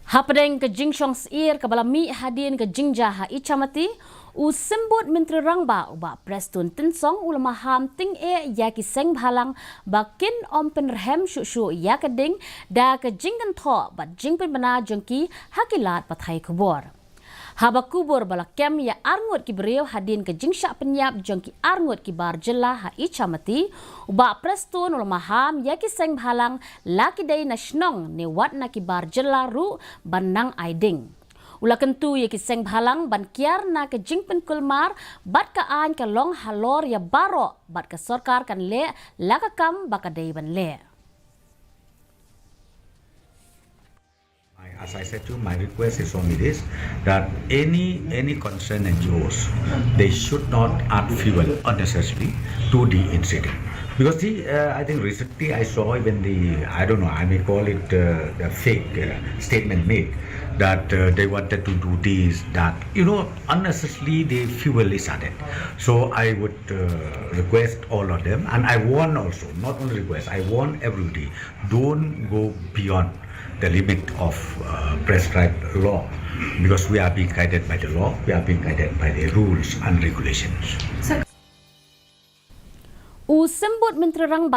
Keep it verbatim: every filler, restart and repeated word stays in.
Hapdeng ka jingshong syier kaba la mih hadien ka jingjia ha Ichamati, u Symbud Myntri Rangbah u Bah Prestone Tynsong u la maham tyngeh ïa ki seng bhalang ba kin ym pynrhem shuh shuh ïa ka ding da ka jingkynthoh bad jingpynbna jong ki ha ki lad pathai khubor. Haba kubur ba la kem ïa arngut ki briew hadien ka jingshah pynïap jong ki arngut ki bar jylla ha Ichamati, u Bah Prestone u la maham ïa ki seng bhalang, la ki dei na shnong ne wat na ki bar jylla ruh, ban nang ai ding. U la kyntu ïa ki seng bhalang ban kiar na ka jingpynkulmar bad ka aiñ ka long halor ïa baroh bad ka sorkar kan leh la ka kam ba ka dei ban leh. I- As I said to you, my request is only this, that any any concerned N G Os, they should not add fuel unnecessarily to the incident. Because the uh, I think recently I saw even the, I don't know, I may call it uh, the fake uh, statement made that uh, they wanted to do this, that, you know, unnecessarily the fuel is added. So I would uh, request all of them, and I warn also, not only request, I warn everybody, don't go beyond the limit of uh, prescribed law, because we are being guided by the law, we are being guided by the rules and regulations. U Symbud Myntri Rangbah